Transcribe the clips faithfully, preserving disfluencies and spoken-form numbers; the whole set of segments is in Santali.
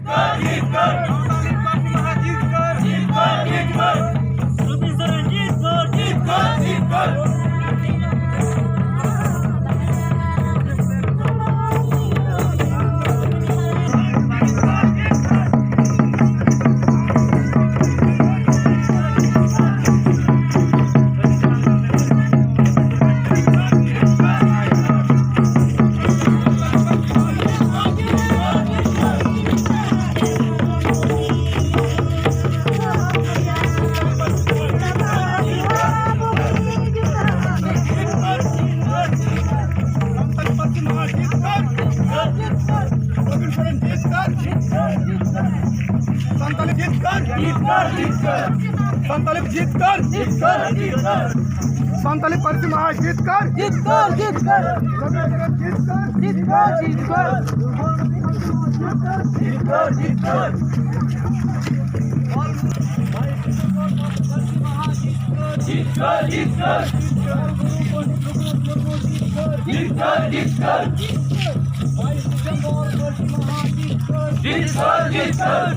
ᱥᱟᱱᱛᱟᱞᱤ ᱯᱟᱹᱨᱥᱤ ᱢᱟᱦᱟ ᱡᱤᱛᱠᱟᱹᱨ! ᱥᱟᱱᱛᱟᱞᱤ ᱡᱤᱛᱠᱟᱹᱨ! ᱥᱟᱱᱛᱟᱞᱤ ᱡᱤᱛᱠᱟᱹᱨ! ᱥᱟᱱᱛᱟᱞᱤ ᱯᱟᱹᱨᱥᱤ ᱢᱟᱦᱟ ᱡᱤᱛᱠᱟᱹᱨ! ᱡᱤᱛᱠᱟᱹᱨ, ᱡᱤᱛᱠᱟᱹᱨ᱾ ᱡᱤᱛᱠᱟᱹᱨ, ᱡᱤᱛᱠᱟᱹᱨ᱾ ᱡᱤᱛᱠᱟᱹᱨ, ᱡᱤᱛᱠᱟᱹᱨ᱾ ᱡᱤᱛᱠᱟᱹᱨ, ᱡᱤᱛᱠᱟᱹᱨ᱾ ᱡᱤᱛᱠᱟᱹᱨ, ᱡᱤᱛᱠᱟᱹᱨ᱾ ᱡᱤᱛᱠᱟᱹᱨ, ᱡᱤᱛᱠᱟᱹᱨ᱾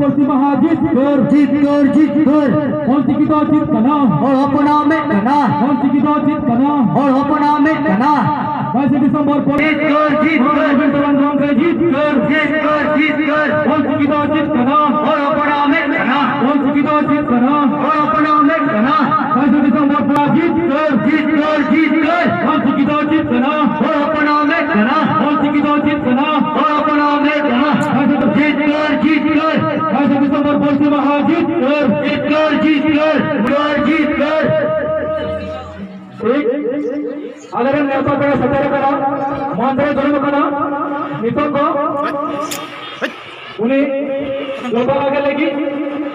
ᱯᱟᱹᱨᱥᱤ ᱢᱟᱦᱟ ᱡᱤᱛᱠᱟᱹᱨ᱾ ᱡᱤᱛᱠᱟᱹᱨ, ᱡᱤᱛᱠᱟᱹᱨ᱾ ᱚᱞᱪᱤᱠᱤ ᱫᱚ ᱪᱮᱫ ᱠᱟᱱᱟ? ᱦᱚᱲ ᱦᱚᱯᱚᱱᱟᱜ ᱢᱮᱫ ᱠᱟᱱᱟ᱾ ᱚᱞᱪᱤᱠᱤ ᱫᱚ ᱪᱮᱫ ᱠᱟᱱᱟ? ᱦᱚᱲ ᱦᱚᱯᱚᱱᱟᱜ ᱢᱮᱫ ᱠᱟᱱᱟ᱾ ᱵᱟᱭᱤᱥᱮ ᱰᱤᱥᱮᱢᱵᱚᱨ ᱯᱚᱨᱮ ᱡᱤᱛᱠᱟᱹᱨ, ᱡᱤᱛᱠᱟᱹᱨ᱾ ᱨᱚᱵᱤᱱᱫᱨᱚᱱᱟᱛᱷ ᱜᱚᱢᱠᱮ ᱡᱤᱛᱠᱟᱹᱨ᱾ ᱡᱤᱛᱠᱟᱹᱨ, ᱡᱤᱛᱠᱟᱹᱨ᱾ ᱚᱞᱪᱤᱠᱤ ᱫᱚ ᱪᱮᱫ ᱠᱟᱱᱟ? ᱦᱚᱲ ᱦᱚᱯᱚᱱᱟᱜ ᱢᱮᱫ ᱠᱟᱱᱟ᱾ ᱚᱞᱪᱤᱠᱤ ᱫᱚ ᱪᱮᱫ ᱠᱟᱱᱟ? ᱦᱚᱲ ᱦᱚᱯᱚᱱᱟᱜ ᱢᱮᱫ ᱠᱟᱱᱟ᱾ ᱵᱟᱭᱤᱥᱮ ᱰᱤᱥᱮᱢᱵᱚᱨ ᱯᱚᱨᱮ ᱡᱤᱛᱠᱟᱹᱨ, ᱡᱤᱛᱠᱟᱹᱨ, ᱡᱤᱛᱠᱟᱹᱨ᱾ ᱚᱞᱪᱤᱠᱤ ᱫᱚ ᱪᱮᱫ ᱠᱟᱱᱟ? ᱦᱚᱲ ᱦᱚᱯᱚᱱᱟᱜ ᱢᱮᱫ ᱠᱟᱱᱟ᱾ ᱚᱞᱪᱤᱠᱤ ᱫᱚ ᱪᱮᱫ ᱠᱟᱱᱟ? ᱦᱚᱲ ᱦᱚᱯᱚᱱᱟᱜ ᱢᱮᱫ ᱠᱟᱱᱟ᱾ ᱡᱤᱛᱠᱟᱹᱨ, ᱡᱤᱛᱠᱟᱹᱨ᱾ ᱵᱟᱭᱤᱥᱮ ᱰᱤᱥᱮᱢᱵᱚᱨ ᱯᱟᱹᱨᱥᱤ ᱢᱟᱦᱟ ᱡᱤᱛᱠᱟᱹᱨ᱾ ᱡᱤᱛᱠᱟᱹᱨ, ᱡᱤᱛᱠᱟᱹᱨ, ᱡᱤᱛᱠᱟᱹᱨ᱾ ᱴᱷᱤᱠ᱾ ᱟᱞᱮᱨᱮᱱ ᱱᱮᱣᱛᱟ ᱯᱮᱲᱟ ᱥᱮᱴᱮᱨ ᱟᱠᱟᱱᱟ, ᱢᱚᱧᱪ ᱨᱮ ᱫᱩᱲᱩᱵ ᱟᱠᱟᱱᱟ᱾ ᱱᱤᱛᱚᱜ ᱫᱚ ᱩᱱᱤ ᱞᱚᱴᱟ ᱞᱟᱜᱟ ᱞᱟᱹᱜᱤᱫ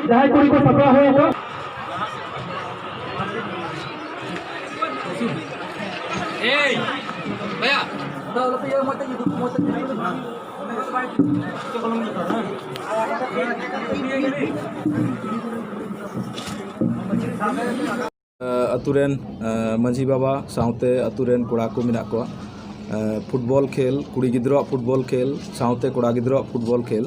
ᱡᱟᱦᱟᱸᱭ ᱠᱩᱲᱤ ᱠᱚ ᱥᱟᱯᱲᱟᱣ ᱦᱩᱭ ᱟᱠᱟᱱ᱾ ᱟᱹᱛᱩ ᱨᱮᱱ, ᱟᱹ, ᱢᱟᱹᱡᱷᱤ ᱵᱟᱵᱟ ᱥᱟᱶᱛᱮ ᱟᱹᱛᱩ ᱨᱮᱱ ᱠᱚᱲᱟ ᱠᱚ ᱢᱮᱱᱟᱜ ᱠᱚᱣᱟ᱾ ᱟᱹ, ᱯᱷᱩᱴᱵᱚᱞ ᱠᱷᱮᱞ, ᱠᱩᱲᱤ ᱜᱤᱫᱽᱨᱟᱹᱣᱟᱜ ᱯᱷᱩᱴᱵᱚᱞ ᱠᱷᱮᱞ ᱥᱟᱶᱛᱮ ᱠᱚᱲᱟ ᱜᱤᱫᱽᱨᱟᱹᱣᱟᱜ ᱯᱷᱩᱴᱵᱚᱞ ᱠᱷᱮᱞ,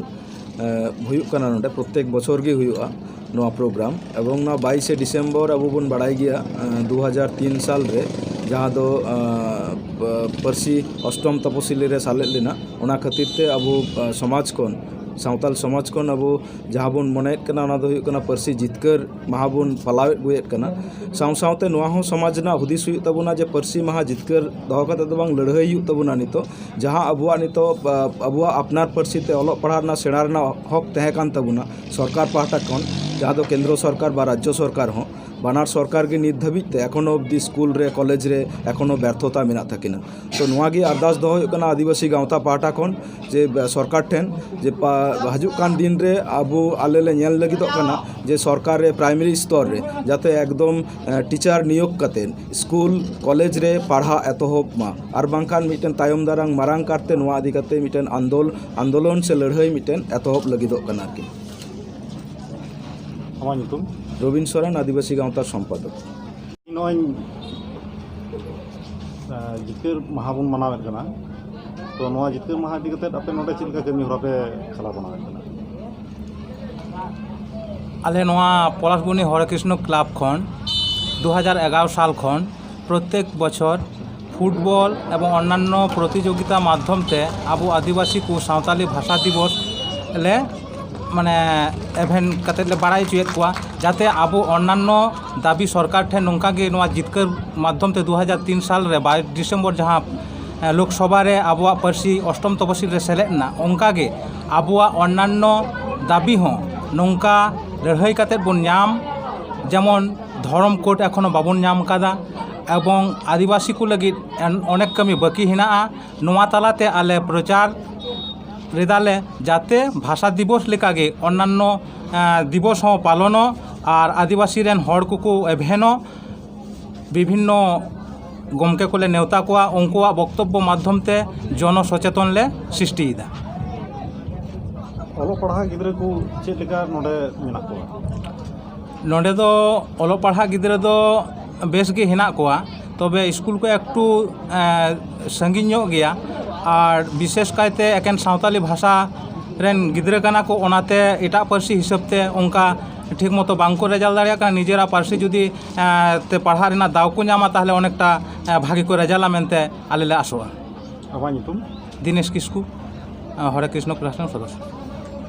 ᱟᱹ, ᱦᱩᱭᱩᱜ ᱠᱟᱱᱟ ᱱᱚᱰᱮ᱾ ᱯᱨᱚᱛᱮᱠ ᱵᱚᱪᱷᱚᱨ ᱜᱮ ᱦᱩᱭᱩᱜᱼᱟ ᱱᱚᱣᱟ ᱯᱨᱳᱜᱨᱟᱢ᱾ ᱮᱵᱚᱝ ᱱᱚᱣᱟ ᱵᱟᱭᱤᱥᱮ ᱰᱤᱥᱮᱢᱵᱚᱨ ᱟᱵᱚ ᱵᱚᱱ ᱵᱟᱲᱟᱭ ᱜᱮᱭᱟ, ᱟᱹ, ᱫᱩ ᱦᱟᱡᱟᱨ ᱛᱤᱱ ᱥᱟᱞ ᱨᱮ, ᱡᱟᱦᱟᱸ ᱫᱚ, ᱟᱹ, ᱯᱟᱹ-, ᱯᱟᱹᱨᱥᱤ ᱚᱥᱴᱚᱢ ᱛᱚᱯᱚᱥᱤᱞᱤ ᱨᱮ ᱥᱟᱞᱮᱫ ᱞᱮᱱᱟ᱾ ᱚᱱᱟ ᱠᱷᱟᱹᱛᱤᱨ ᱛᱮ ᱟᱵᱚ, ᱟᱹ, ᱥᱚᱢᱟᱡᱽ ᱠᱷᱚᱱ, ᱥᱟᱶᱛᱟᱞ ᱥᱚᱢᱟᱡᱽ ᱠᱷᱚᱱ ᱟᱵᱚ ᱡᱟᱦᱟᱸ ᱵᱚᱱ ᱢᱚᱱᱮᱭᱮᱫ ᱠᱟᱱᱟ, ᱚᱱᱟ ᱫᱚ ᱦᱩᱭᱩᱜ ᱠᱟᱱᱟ ᱯᱟᱹᱨᱥᱤ ᱡᱤᱛᱠᱟᱹᱨ ᱢᱟᱦᱟ ᱵᱚᱱ ᱯᱟᱞᱟᱣᱮᱫ ᱟᱹᱜᱩᱭᱮᱫ ᱠᱟᱱᱟ᱾ ᱥᱟᱶ ᱥᱟᱶᱛᱮ ᱱᱚᱣᱟ ᱦᱚᱸ ᱥᱚᱢᱟᱡᱽ ᱨᱮᱱᱟᱜ ᱦᱩᱫᱤᱥ ᱦᱩᱭᱩᱜ ᱛᱟᱵᱚᱱᱟ ᱡᱮ ᱯᱟᱹᱨᱥᱤ ᱢᱟᱦᱟ ᱡᱤᱛᱠᱟᱹᱨ ᱫᱚᱦᱚ ᱠᱟᱛᱮ ᱫᱚ ᱵᱟᱝ, ᱞᱟᱹᱲᱦᱟᱹᱭ ᱦᱩᱭᱩᱜ ᱛᱟᱵᱚᱱᱟ ᱱᱤᱛᱚᱜ᱾ ᱡᱟᱦᱟᱸ ᱟᱵᱚᱣᱟᱜ ᱱᱤᱛᱚᱜ, ᱟ, ᱟᱵᱚᱣᱟᱜ ᱟᱯᱱᱟᱨ ᱯᱟᱹᱨᱥᱤ ᱛᱮ ᱚᱞᱚᱜ ᱯᱟᱲᱦᱟᱜ ᱨᱮᱱᱟᱜ ᱥᱮᱬᱟ ᱨᱮᱱᱟᱜ ᱦᱚᱠ ᱛᱟᱦᱮᱸ ᱠᱟᱱ ᱛᱟᱵᱚᱱᱟ ᱥᱚᱨᱠᱟᱨ ᱯᱟᱦᱴᱟ ᱠᱷᱚᱱ, ᱡᱟᱦᱟᱸ ᱫᱚ ᱠᱮᱱᱫᱨᱚ ᱥᱚᱨᱠᱟᱨ ᱵᱟ ᱨᱟᱡᱽᱡᱚ ᱥᱚᱨᱠᱟᱨ ᱦᱚᱸ, ᱵᱟᱱᱟᱨ ᱥᱚᱨᱠᱟᱨ ᱜᱮ ᱱᱤᱛ ᱫᱷᱟᱹᱵᱤᱡ ᱛᱮ ᱮᱠᱷᱚᱱᱳ ᱚᱵᱫᱤ ᱥᱠᱩᱞ ᱨᱮ, ᱠᱚᱞᱮᱡᱽ ᱨᱮ ᱮᱠᱷᱚᱱᱳ ᱵᱮᱨᱛᱷᱚᱛᱟ ᱢᱮᱱᱟᱜ ᱛᱟᱹᱠᱤᱱᱟ᱾ ᱛᱚ ᱱᱚᱣᱟ ᱜᱮ ᱟᱨᱫᱟᱥ ᱫᱚᱦᱚ ᱦᱩᱭᱩᱜ ᱠᱟᱱᱟ ᱟᱹᱫᱤᱵᱟᱹᱥᱤ ᱜᱟᱶᱛᱟ ᱯᱟᱦᱴᱟ ᱠᱷᱚᱱ ᱡᱮ, ᱵᱟ-, ᱥᱚᱨᱠᱟᱨ ᱴᱷᱮᱱ ᱡᱮ, ᱯᱟ-, ᱦᱤᱡᱩᱜ ᱠᱟᱱ ᱫᱤᱱ ᱨᱮ ᱟᱵᱚ, ᱟᱞᱮ ᱞᱮ ᱧᱮᱞ ᱞᱟᱹᱜᱤᱫᱚᱜ ᱠᱟᱱᱟ ᱡᱮ ᱥᱚᱨᱠᱟᱨ ᱨᱮ ᱯᱨᱟᱭᱢᱟᱨᱤ ᱥᱛᱚᱨ ᱨᱮ ᱡᱟᱛᱮ ᱮᱠᱫᱚᱢ, ᱮ, ᱴᱤᱪᱟᱨ ᱱᱤᱭᱳᱜᱽ ᱠᱟᱛᱮ ᱥᱠᱩᱞ, ᱠᱚᱞᱮᱡᱽ ᱨᱮ ᱯᱟᱲᱦᱟᱜ ᱮᱛᱚᱦᱚᱵ ᱢᱟ, ᱟᱨ ᱵᱟᱝᱠᱷᱟᱱ ᱢᱤᱫᱴᱮᱱ ᱛᱟᱭᱚᱢ ᱫᱟᱨᱟᱢ ᱢᱟᱨᱟᱝ ᱠᱟᱨᱛᱮ ᱱᱚᱣᱟ ᱤᱫᱤ ᱠᱟᱛᱮ ᱢᱤᱫᱴᱮᱱ ᱟᱱᱫᱳᱞ-, ᱟᱱᱫᱳᱞᱚᱱ ᱥᱮ ᱞᱟᱹᱲᱦᱟᱹᱭ ᱢᱤᱫᱴᱮᱱ ᱮᱛᱚᱦᱚᱵ ᱞᱟᱹᱜᱤᱫᱚᱜ ᱠᱟᱱᱟ ᱟᱨᱠᱤ᱾ ᱟᱢᱟᱜ ᱧᱩᱛᱩᱢ? ᱨᱚᱵᱤᱱ ᱥᱚᱨᱮᱱ, ᱟᱹᱫᱤᱵᱟᱹᱥᱤ ᱜᱟᱶᱛᱟ ᱥᱚᱢᱯᱟᱫᱚᱠ᱾ ᱱᱚᱜᱼᱚᱭ, ᱟᱸ, ᱡᱤᱛᱠᱟᱹᱨ ᱢᱟᱦᱟ ᱵᱚᱱ ᱢᱟᱱᱟᱣᱮᱫ ᱠᱟᱱᱟ, ᱛᱚ ᱱᱚᱣᱟ ᱡᱤᱛᱠᱟᱹᱨ ᱢᱟᱦᱟ ᱤᱫᱤ ᱠᱟᱛᱮᱫ ᱟᱯᱮ ᱱᱚᱰᱮ ᱪᱮᱫ ᱞᱮᱠᱟ ᱠᱟᱹᱢᱤ ᱦᱚᱨᱟ ᱯᱮ ᱠᱷᱟᱞᱟ ᱵᱟᱱᱟᱣᱮᱫ ᱠᱟᱱᱟ? ᱟᱞᱮ ᱱᱚᱣᱟ ᱯᱚᱞᱟᱥᱵᱚᱱᱤ ᱦᱚᱨᱮ ᱠᱨᱤᱥᱱᱚ ᱠᱞᱟᱵᱽ ᱠᱷᱚᱱ ᱫᱩ ᱦᱟᱡᱟᱨ ᱮᱜᱟᱨᱚ ᱥᱟᱞ ᱠᱷᱚᱱ ᱯᱨᱚᱛᱮᱠ ᱵᱚᱪᱷᱚᱨ ᱯᱷᱩᱴᱵᱚᱞ ᱮᱵᱚᱝ ᱚᱱᱱᱟᱱᱱᱚ ᱯᱨᱚᱛᱤᱡᱳᱜᱤᱛᱟ ᱢᱟᱫᱽᱫᱷᱚᱢ ᱛᱮ ᱟᱵᱚ ᱟᱹᱫᱤᱵᱟᱹᱥᱤ ᱠᱚ ᱥᱟᱶᱛᱟᱞᱤ ᱵᱷᱟᱥᱟ ᱫᱤᱵᱚᱥ ᱞᱮ ᱢᱟᱱᱮ ᱮᱵᱷᱮᱱ ᱠᱟᱛᱮᱫ ᱞᱮ ᱵᱟᱲᱟᱭ ᱦᱚᱪᱚᱭᱮᱫ ᱠᱚᱣᱟ, ᱡᱟᱛᱮ ᱟᱵᱚ ᱚᱱᱱᱟᱱᱱᱚ ᱫᱟᱹᱵᱤ ᱥᱚᱨᱠᱟᱨ ᱴᱷᱮᱱ ᱱᱚᱝᱠᱟ ᱜᱮ ᱱᱚᱣᱟ ᱡᱤᱛᱠᱟᱹᱨ ᱢᱟᱫᱽᱫᱷᱚᱢ ᱛᱮ ᱫᱩ ᱦᱟᱡᱟᱨ ᱛᱤᱱ ᱥᱟᱞ ᱨᱮ ᱵᱟᱭᱤᱥ ᱰᱤᱥᱮᱢᱵᱚᱨ ᱡᱟᱦᱟᱸ ᱞᱳᱠᱥᱚᱵᱷᱟ ᱨᱮ ᱟᱵᱚᱣᱟᱜ ᱯᱟᱹᱨᱥᱤ ᱚᱥᱴᱚᱢ ᱛᱚᱯᱚᱥᱤᱞ ᱨᱮ ᱥᱮᱞᱮᱫ ᱮᱱᱟ, ᱚᱱᱠᱟ ᱜᱮ ᱟᱵᱚᱣᱟᱜ ᱚᱱᱱᱟᱱᱱᱚ ᱫᱟᱹᱵᱤ ᱦᱚᱸ ᱱᱚᱝᱠᱟ ᱞᱟᱹᱲᱦᱟᱹᱭ ᱠᱟᱛᱮᱫ ᱵᱚᱱ ᱧᱟᱢ, ᱡᱮᱢᱚᱱ ᱫᱷᱚᱨᱚᱢ ᱠᱳᱰ ᱮᱠᱷᱚᱱᱳ ᱵᱟᱵᱚᱱ ᱧᱟᱢ ᱟᱠᱟᱫᱟ ᱮᱵᱚᱝ ᱟᱹᱫᱤᱵᱟᱹᱥᱤ ᱠᱚ ᱞᱟᱹᱜᱤᱫ ᱚᱱᱮᱠ ᱠᱟᱹᱢᱤ ᱵᱟᱹᱠᱤ ᱦᱮᱱᱟᱜᱼᱟ᱾ ᱱᱚᱣᱟ ᱛᱟᱞᱟᱛᱮ ᱟᱞᱮ ᱯᱨᱚᱪᱟᱨ ᱨᱮᱫᱟᱞᱮ ᱡᱟᱛᱮ ᱵᱷᱟᱥᱟ ᱫᱤᱵᱚᱥ ᱞᱮᱠᱟᱜᱮ ᱚᱱᱱᱟᱱᱱᱚ ᱫᱤᱵᱚᱥ ᱦᱚᱸ ᱯᱟᱞᱚᱱᱚᱜ ᱟᱨ ᱟᱹᱫᱤᱵᱟᱹᱥᱤ ᱨᱮᱱ ᱦᱚᱲ ᱠᱚᱠᱚ ᱮᱵᱷᱮᱱᱚᱜ, ᱵᱤᱵᱷᱤᱱᱱᱚ ᱜᱚᱢᱠᱮ ᱠᱚᱞᱮ ᱱᱮᱣᱛᱟ ᱠᱚᱣᱟ, ᱩᱱᱠᱩᱣᱟᱜ ᱵᱚᱠᱛᱚᱵᱵᱚ ᱢᱟᱫᱽᱫᱷᱚᱢ ᱛᱮ ᱡᱚᱱᱚ ᱥᱚᱪᱮᱛᱚᱱ ᱞᱮ ᱥᱨᱤᱥᱴᱤᱭᱮᱫᱟ᱾ ᱚᱞᱚᱜ ᱯᱟᱲᱦᱟᱜ ᱜᱤᱫᱽᱨᱟᱹ ᱠᱚ ᱪᱮᱫ ᱞᱮᱠᱟ ᱱᱚᱰᱮ ᱢᱮᱱᱟᱜ ᱠᱚᱣᱟ? ᱱᱚᱰᱮ ᱫᱚ ᱚᱞᱚᱜ ᱯᱟᱲᱦᱟᱜ ᱜᱤᱫᱽᱨᱟᱹ ᱫᱚ ᱵᱮᱥ ᱜᱮ ᱦᱮᱱᱟᱜ ᱠᱚᱣᱟ, ᱛᱚᱵᱮ ᱥᱠᱩᱞ ᱠᱚ ᱮᱠᱴᱩ ᱥᱟᱺᱜᱤᱧ ᱧᱚᱜ ᱜᱮᱭᱟ᱾ ᱟᱨ ᱵᱤᱥᱮᱥ ᱠᱟᱭᱛᱮ ᱮᱠᱮᱱ ᱥᱟᱶᱛᱟᱞᱤ ᱵᱷᱟᱥᱟ ᱨᱮᱱ ᱜᱤᱫᱽᱨᱟᱹ ᱠᱟᱱᱟ ᱠᱚ, ᱚᱱᱟᱛᱮ ᱮᱴᱟᱜ ᱯᱟᱹᱨᱥᱤ ᱦᱤᱥᱟᱹᱵ ᱛᱮ ᱚᱱᱠᱟ ᱴᱷᱤᱠ ᱢᱚᱛᱚ ᱵᱟᱝ ᱠᱚ ᱨᱮᱡᱟᱞᱴ ᱫᱟᱲᱮᱭᱟᱜ ᱠᱟᱱᱟ᱾ ᱱᱤᱡᱮᱨᱟᱜ ᱯᱟᱹᱨᱥᱤ ᱡᱩᱫᱤ ᱛᱮ ᱯᱟᱲᱦᱟᱜ ᱨᱮᱱᱟᱜ ᱫᱟᱣ ᱠᱚ ᱧᱟᱢᱟ, ᱛᱟᱦᱚᱞᱮ ᱚᱱᱮᱠᱴᱟ ᱵᱷᱟᱜᱮ ᱠᱚ ᱨᱮᱡᱟᱞᱴᱟ ᱢᱮᱱᱛᱮ ᱟᱞᱮ ᱞᱮ ᱟᱥᱚᱜᱼᱟ᱾ ᱟᱵᱚᱣᱟᱜ ᱧᱩᱛᱩᱢ? ᱫᱤᱱᱮᱥ ᱠᱤᱥᱠᱩ, ᱦᱚᱨᱮ ᱠᱨᱤᱥᱱᱚ ᱠᱞᱟᱥ ᱨᱮᱱ ᱥᱚᱫᱚᱥᱥᱚ᱾